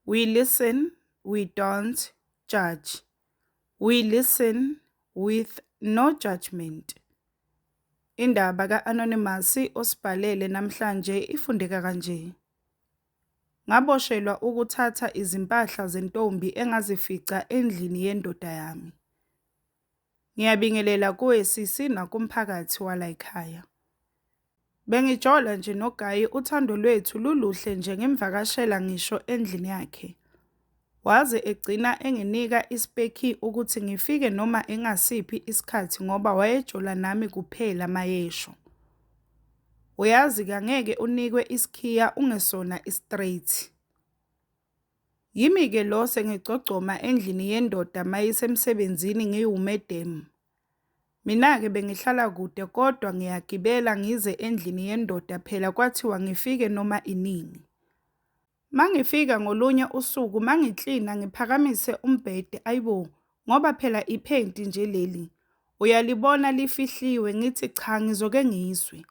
We listen, we don't judge. We listen with no judgment. Indaba ka-Anonymous osibhalele namhlanje ifundeka kanje. Ngaboshelwa ukuthatha izimpahla zentombi engazifica endlini yendoda yami. Ngiyabingelela kuwe sisi nakumphakathi walayikhaya. Bengijola nje noGayi, uthando lwethu luluhle nje ngimvakashela ngisho endlini yakhe. Waze egcina enginika ispeki ukuthi ngifike noma engasiphi isikhathi ngoba wayejola nami kuphela mayesho. Uyazi-ke angeke unikwe isikhiya ungesona i-straight. Yimi-ke lo sengigcogcoma endlini yendoda mayisemsebenzini ngiwumedemu. Mina-ke bengihlala kude kodwa ngiyagibela ngize endlini yendoda phela kwathiwa ngifike noma inini. Mangifika ngolunye usuku mangiklina ngiphakamise umbhede ayibo ngoba phela iphenti nje leli. Uyalibona lifihliwe ngithi cha ngizoke ngizwe.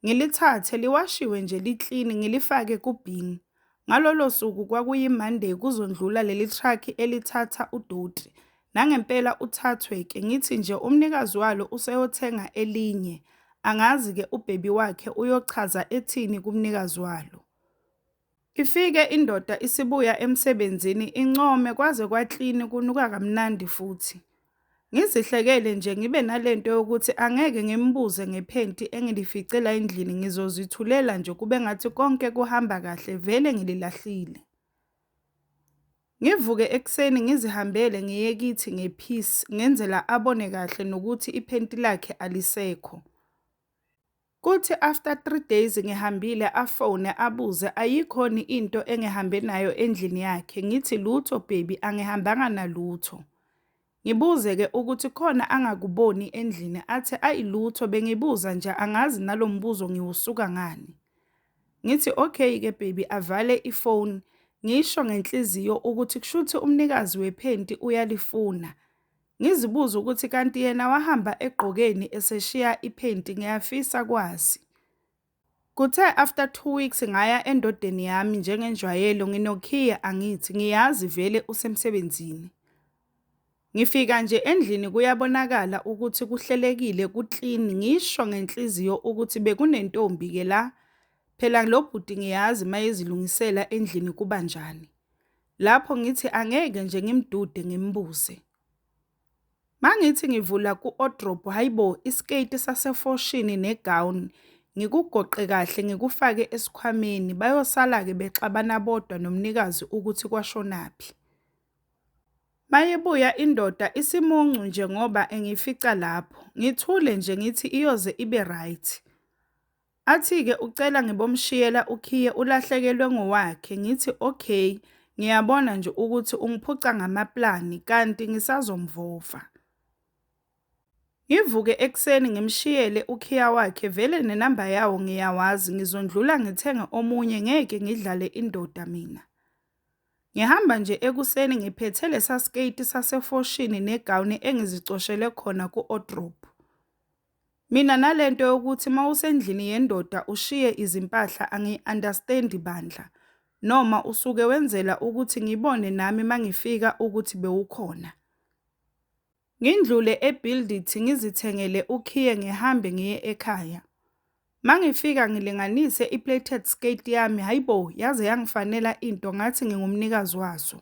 Ngilithathe liwashiwe nje liklini ngilifake kubhini. Ngalolo suku kwakuyi-Monday kuzondlula leli truck elithatha udoti. Nangempela uthathwe-ke ngithi nje umnikazi walo useyothenga elinye. Angazi-ke ubhebi wakhe uyochaza ethini kumnikazi walo. Ifike indoda isibuya emsebenzini income kwaze kwaklini kunuka kamnandi futhi. Ngizihlekele nje ngibe nalento yokuthi angeke ngimbuze ngephenti engilifice la endlini ngizozithulela nje kube ngathi konke kuhamba kahle vele ngililahlile. Ngivuke ekuseni ngizihambele ngiye kithi ngephisi ngenzela abone kahle nokuthi iphenti lakhe alisekho. Kuthi after 3 days ngihambile afone abuze ayikhoni into engihambe nayo endlini yakhe ngithi lutho baby angihambanga nalutho. Ngibuze-ke ukuthi khona angakuboni endlini athi ayi lutho bengibuza nje angazi nalo mbuzo ngiwusuka ngani. Ngithi okay-ke baby avale ifoni ngisho ngenhliziyo ukuthi kushuthi umnikazi wephenti uyalifuna. Ngizibuze ukuthi kanti yena wahamba egqokeni eseshiya iphenti ngiyafisa kwazi. Kuthe after 2 weeks ngaya endodeni yami njengenjwayelo nginokhiye angithi ngiyazi vele usemsebenzini. Ngifika nje endlini kuyabonakala ukuthi kuhlelekile kuklini ngisho ngenhliziyo ukuthi bekunentombi-ke la. Phela lo bhuti ngiyazi mayezilungisela endlini kuba njani. Lapho ngithi angeke nje ngimdude ngimbuze. Mangithi ngivula ku-wardrobe hayibo isiketi sasefoshini negown ngikugoqe kahle ngikufake esikhwameni bayosala-ke bexabana bodwa nomnikazi ukuthi kwashonaphi. Mayibuya indoda isimuncu nje ngoba engifica lapho, ngithule nje ngithi iyoze ibe right. Athi-ke ucela ngibomshiyela ukhiye ulahlekelwe ngowakhe ngithi okay ngiyabona nje ukuthi ungiphuca ngamaplani kanti ngisazomvova. Ngivuke ekuseni ngimshiyele ukhiya wakhe vele nenamba yawo ngiyawazi ngizondlula ngithenge omunye ngeke ngidlale indoda mina. Ngihamba nje ekuseni ngiphethe lesa sketi sasefoshini negawuni engizicoshele khona ku-wardrobe. Mina nalento yokuthi mawusendlini yendoda ushiye izimpahla angiyi-understand-i bandla. Noma usuke wenzela ukuthi ngibone nami mangifika ukuthi bewukhona. Ngindlule e-Build It ngizithengele ukhiye ngihambe ngiye ekhaya. Mangifika ngilinganise i-pleated skirt yami hayibo yaze yangifanela into ngathi ngingumnikazi waso.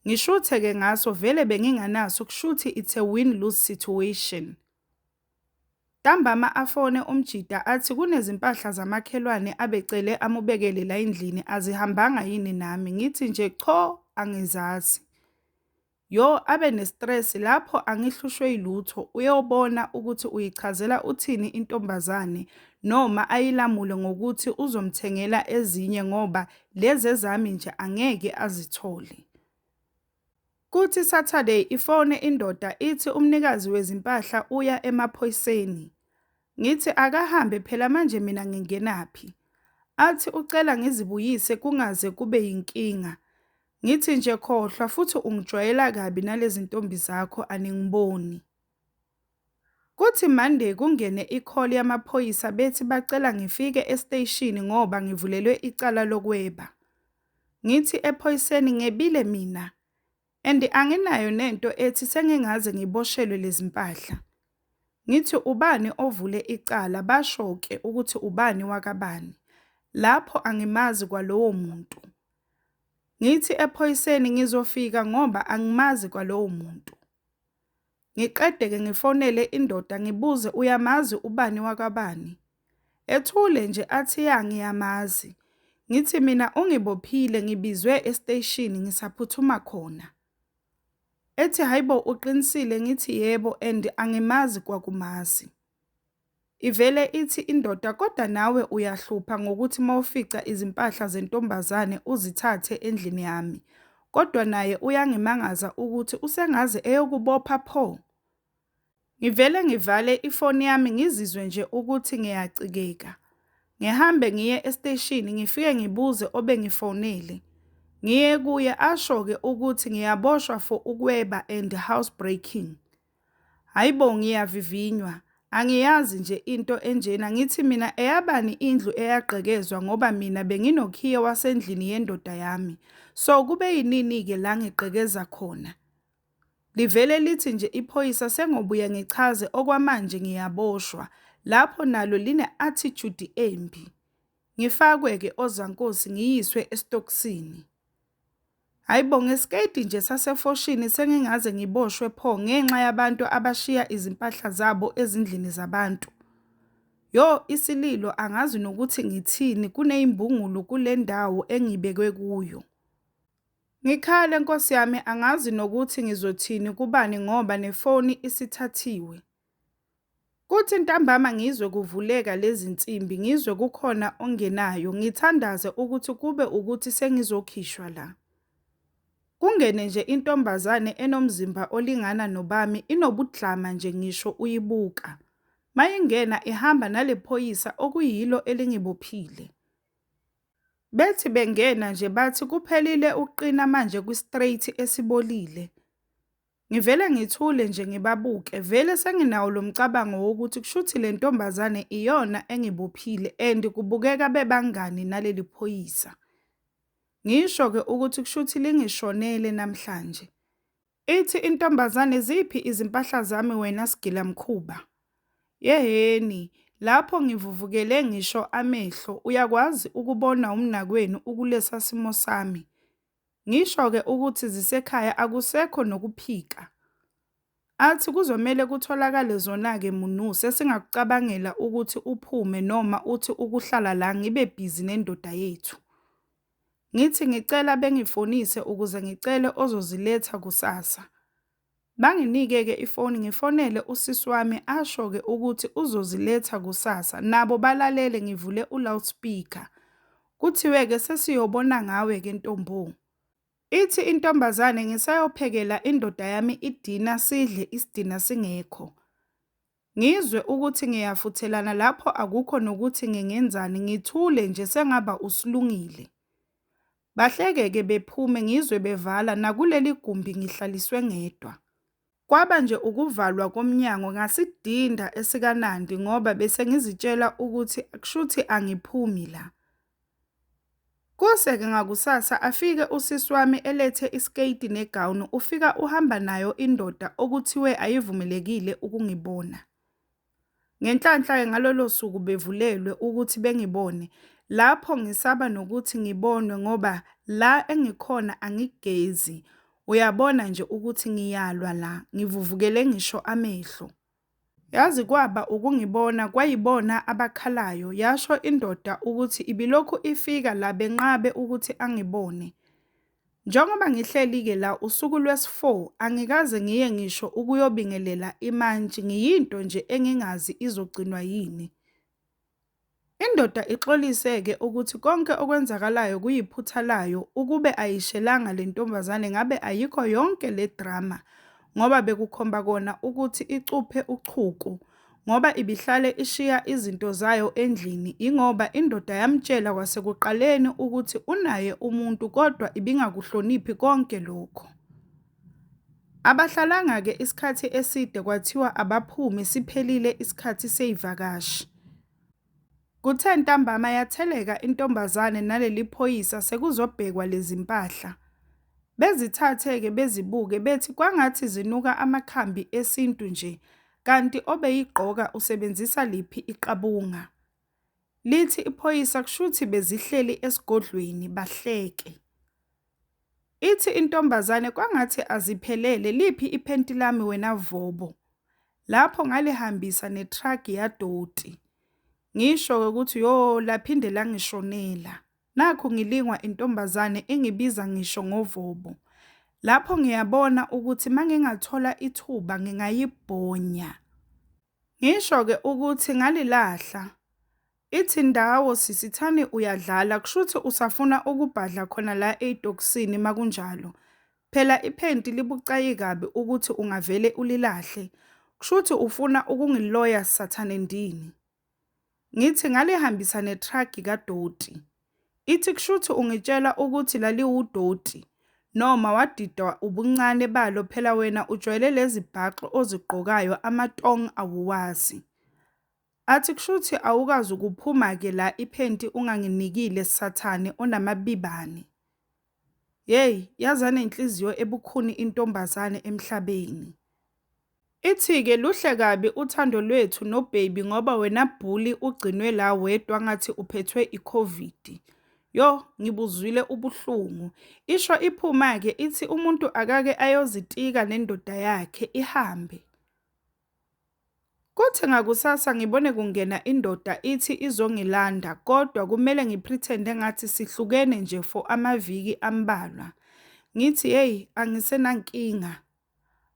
Ngishuthe-ke ngaso vele benginganaso kushuthi it's a win-lose situation. Ntambama afone umjida athi kunezimpahla zamakhelwane abecele amubekele la endlini azihambanga yini nami ngithi nje cho angizazi. Yo abe ne-stress lapho angihlushwe yilutho uyobona ukuthi uyichazela uthini intombazane noma ayilamule ngokuthi uzomthengela ezinye ngoba lezi ezami nje angeke azithole. Kuthi Saturday ifone indoda ithi umnikazi wezimpahla uya emaphoyiseni. Ngithi akahambe phela manje mina ngingenaphi. Athi ucela ngizibuyise kungaze kube yinkinga. Ngithi nje khohlwa futhi ungijwayela kabi nalezi ntombi zakho aningiboni. Kuthi Monday kungene i-call yamaphoyisa bethi bacela ngifike esiteshini ngoba ngivulelwe icala lokweba. Ngithi ephoyiseni ngebile mina and anginayo nento ethi sengingaze ngiboshelwe lezi mpahla. Ngithi ubani ovule icala, basho-ke ukuthi ubani wakabani. Lapho angimazi kwalowo muntu. Ngithi ephoyiseni ngizofika ngoba angimazi kwalowo muntu. Ngiqede-ke ngifonele indoda ngibuze uyamazi ubani wakabani. Ethule nje athi ya ngiyamazi. Ngithi mina ungibophile ngibizwe esiteshini ngisaphuthuma khona. Ethi hayibo uqinisile, ngithi yebo and angimazi kwakumazi. Ivele ithi indoda kodwa nawe uyahlupha ngokuthi mawufica izimpahla zentombazane uzithathe endlini yami. Kodwa naye uyangimangaza ukuthi usengaze eyokubopha pho. Ngivele ngivale ifoni yami ngizizwe nje ukuthi ngiyacikeka. Ngihambe ngiye esiteshini ngifike ngibuze obengifonele. Ngiye kuye asho-ke ukuthi ngiyaboshwa for ukweba and housebreaking. Hhayi bo ngiyavivinywa, angiyazi nje into enjena ngithi mina eyabani indlu eyagqekezwa ngoba mina benginokhiye wasendlini yendoda yami. So kube yinini-ke la ngigqekeza khona? Livele lithi nje iphoyisa sengobuya ngichaze okwamanje ngiyaboshwa. Lapho nalo line-attitude embi. Ngifakwe-ke ozankosi ngiyiswe esitokisini. Hhayi bo ngesiketi nje sasefoshini sengingaze ngiboshwe pho ngenxa yabantu abashiya izimpahla zabo ezindlini zabantu. Yo isililo angazi nokuthi ngithini kuneyimbungulu kule ndawo engibekwe kuyo. Ngikhale nkosi yami angazi nokuthi ngizothini kubani ngoba nefoni isithathiwe. Kuthi ntambama ngizwe kuvuleka lezi nsimbi ngizwe kukhona ongenayo ngithandaze ukuthi kube ukuthi sengizokhishwa la. Kungene nje intombazane enomzimba olingana nobami inobudlama nje ngisho uyibuka. Mayingena ihamba nale phoyisa okuyilo elingibophile. Bethi bengena nje bathi kuphelile ukuqina manje kwi-straight esibolile. Ngivele ngithule nje ngibabuke, vele senginawo lo mcabango wokuthi kushuthi le ntombazane iyona engibophile and kubukeka bebangani naleli phoyisa. Ngisho-ke ukuthi kushuthi lingishonele namhlanje. Ithi intombazane ziphi izimpahla zami wena sigilamkhuba? Yehheni, lapho ngivuvukele ngisho amehlo, uyakwazi ukubona umnakwenu ukulesa simo sami. Ngisho-ke ukuthi zisekhaya akusekho nokuphika. Athi kuzomele kutholakale zona-ke Munu sesingakucabangela ukuthi uphume noma uthi ukuhlala la ngibe bhizi nendoda yethu. Ngithi ngicela bengifonise ukuze ngicele ozoziletha kusasa. Banginike-ke ifoni ngifonele usisi wami asho-ke ukuthi uzoziletha kusasa nabo balalele ngivule u-loudspeaker. Kuthiwe-ke sesiyobona ngawe-ke ntombo. Ithi intombazane ngisayophekela indoda yami idina sidle isidina singekho. Ngizwe ukuthi ngiyafuthelana lapho akukho nokuthi ngingenzani ngithule nje sengaba uSlungile. Bahleke-ke bephume ngizwe bevala nakuleli gumbi ngihlaliswe ngedwa. Kwaba nje ukuvalwa komnyango ngasidinda esikaNandi ngoba bese ngizitshela ukuthi kushuthi angiphumi la. Kuse-ke ngakusasa afike usisi wami elethe isiketi negawuni ufika uhamba nayo indoda okuthiwe ayivumelekile ukungibona. Ngenhlanhla-ke ngalolo suku bevulelwe ukuthi bengibone. Lapho ngisaba nokuthi ngibonwe ngoba la engikhona angigezi. Uyabona nje ukuthi ngiyalwa la, ngivuvukele ngisho amehlo. Yazi kwaba ukungibona kwayibona abakhalayo, yasho indoda ukuthi ibilokhu ifika la benqabe ukuthi angibone. Njengoba ngihleli-ke la usuku lwesi-4 angikaze ngiye ngisho ukuyobingelela imantshi ngiyinto nje engingazi izogcinwa yini. Indoda ixolise-ke ukuthi konke okwenzakalayo kuyiphutha layo ukube ayishelanga le ntombazane ngabe ayikho yonke le drama ngoba bekukhomba kona ukuthi icuphe uchuku ngoba ibihlale ishiya izinto zayo endlini ingoba indoda yamtshela kwasekuqaleni ukuthi unaye umuntu kodwa ibingakuhloniphi konke lokho. Abahlalanga-ke isikhathi eside kwathiwa abaphume siphelile isikhathi sey'vakashi. Kuthe ntambama yatheleka intombazane naleli phoyisa sekuzobhekwa lezi mpahla. Bezithathe-ke bezibuke bethi kwangathi zinuka amakhambi esintu nje kanti obeyigqoka usebenzisa liphi iqabunga. Lithi iphoyisa kushuthi bezihleli esigodlweni, bahleke. Ithi intombazane kwangathi aziphelele, liphi iphenti lami wena vobo? Lapho ngalihambisa ne-truck yadoti. Ngisho-ke ukuthi yo laphinde langishonela. Nakhu ngilingwa intombazane ingibiza ngisho ngovobo. Lapho ngiyabona ukuthi mangingathola ithuba ngingayibhonya. Ngisho-ke ukuthi ngalilahla. Ithi ndawo sisi thani uyadlala kushuthi usafuna ukubhadla khona la ey'tokisini makunjalo. Phela iphenti libucayi kabi ukuthi ungavele ulilahle. Kushuthi ufuna ukungiloya sathane ndini. Ngithi ngalihambisa ne-truck kadoti. Ithi kushuthi ungitshela ukuthi laliwudoti noma wadidwa ubuncane balo, phela wena ujwayele lezi bhaxu ozigqokayo, ama-thong awuwazi. Athi kushuthi awukazi ukuphuma-ke la iphenti unganginikile sathane onamabibane. Yeyi, yaze yanenhliziyo ebukhuni intombazane emhlabeni. Ithi-ke luhle kabi uthando lwethu no-baby ngoba wena bully ugcinwe la wedwa ngathi uphethwe i-COVID. Yo, ngibuzwile ubuhlungu. Isho iphuma-ke ithi umuntu akake ayozitika nendoda yakhe ihambe. Kuthi ngakusasa ngibone kungena indoda ithi izongilanda kodwa kumele ngi-pretend-e ngathi sihlukene nje for amaviki ambalwa. Ngithi hey, angisenankinga.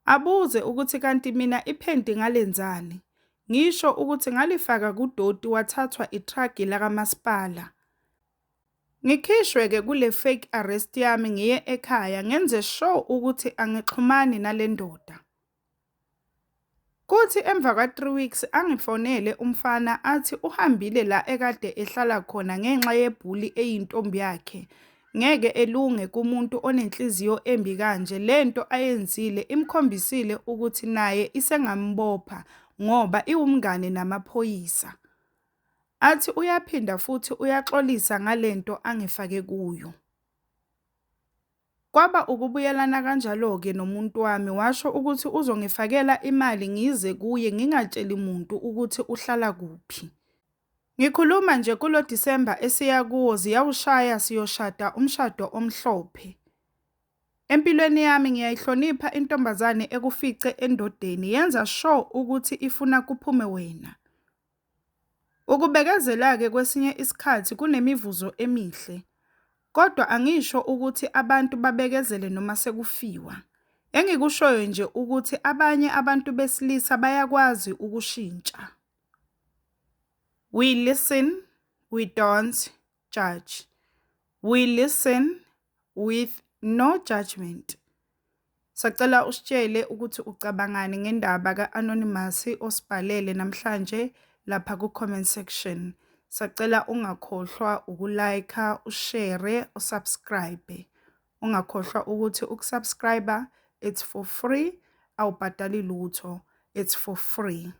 Abuze ukuthi kanti mina iphenti ngalenzani. Ngisho ukuthi ngalifaka kudoti wathathwa i-truck lakamasipala. Ngikhishwe-ke kule fake arrest yami ngiye ekhaya ngenze sure ukuthi angixhumani nale ndoda. Kuthi emva kwa-3 weeks angifonele umfana athi uhambile la ekade ehlala khona ngenxa ye-bully eyintombi yakhe. Ngeke elunge kumuntu onenhliziyo embi kanje. Lento ayenzile imkhombisile ukuthi naye isengambopha ngoba iwumngane namaphoyisa. Athi uyaphinda futhi uyaxolisa ngalento angifake kuyo. Kwaba ukubuyelana kanjalo-ke nomuntu wami, washo ukuthi uzongifakela imali ngize kuye ngingatsheli muntu ukuthi uhlala kuphi. Ngikhuluma nje kulo Disemba esiya kuwo ziyawushaya siyoshada umshado omhlophe. Empilweni yami ngiyayihlonipha intombazane ekufice endodeni, yenza sure ukuthi ifuna kuphume wena. Ukubekezela-ke kwesinye isikhathi kunemivuzo emihle. Kodwa angisho ukuthi abantu babekezele noma sekufiwa. Engikushoyo nje ukuthi abanye abantu besilisa bayakwazi ukushintsha. We listen, we don't judge. We listen with no judgment. Sacela usitshele ukuthi ucabangani ngendaba ka-Anonymous osibhalele namhlanje lapha ku-comment section. Sacela ungakhohlwa uku-like, u-share, u-subscribe. Ungakhohlwa ukuthi uku-subscribe it's for free, awubhadali lutho, it's for free.